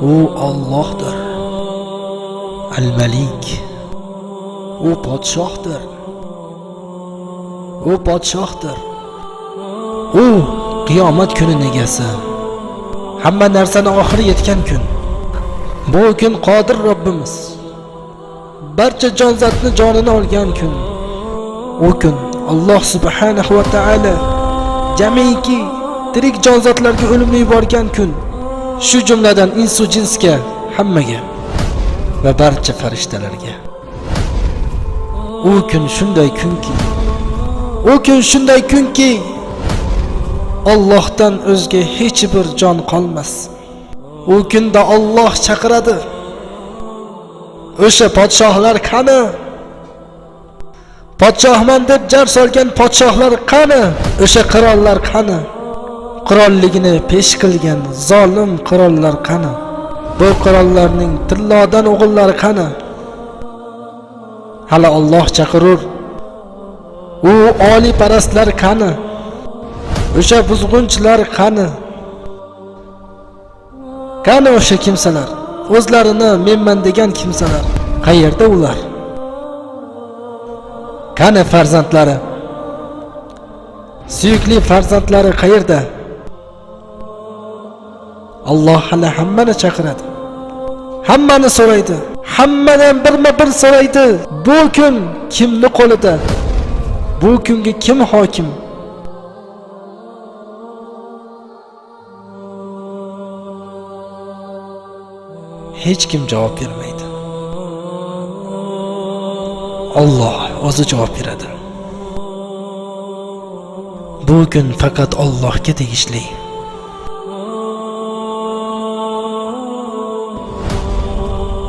U Allohdir. Al-Malik. U podshohdir. U podshohdir. U qiyomat kunining egasi. Hamma narsani oxiri yetgan kun. Bu kun qodir Robbimiz. Barcha jonzotni jonini olgan kun. U kun Alloh subhanahu va taolo jamiki tirik jonzotlarga o'limni yuborgan kun. Shu jumladan insu jinsga, hammaga va barcha farishtalarga. U kun shunday kunki, u kun shunday kunki, Allohdan o'zga hech bir jon qolmas. U kunda Alloh chaqiradi. O'sha podshohlar qani? Podshohman deb jar solgan podshohlar qani? O'sha qirollar qani? Qirolligini pesh qilgan zolim qirollar qani? Bu qirollarning tillodan o'g'illari qani? Hali Alloh chaqirur. U oliy parastlar qani? O'sha buzg'unchilar qani? Qani o'sha kimsalar? O'zlarini menman degan kimsalar qayerda ular? Qani farzandlari? Suyukli farzandlari qayerda? Alloh hali hammani chaqiradi. Hammani so'raydi. Hammadan birma-bir so'raydi. Bu kun kimni qo'lida? Bu kunga kim hokim? Hech kim javob bermaydi. Alloh o'zi javob beradi. Bu kun faqat Allohga tegishli.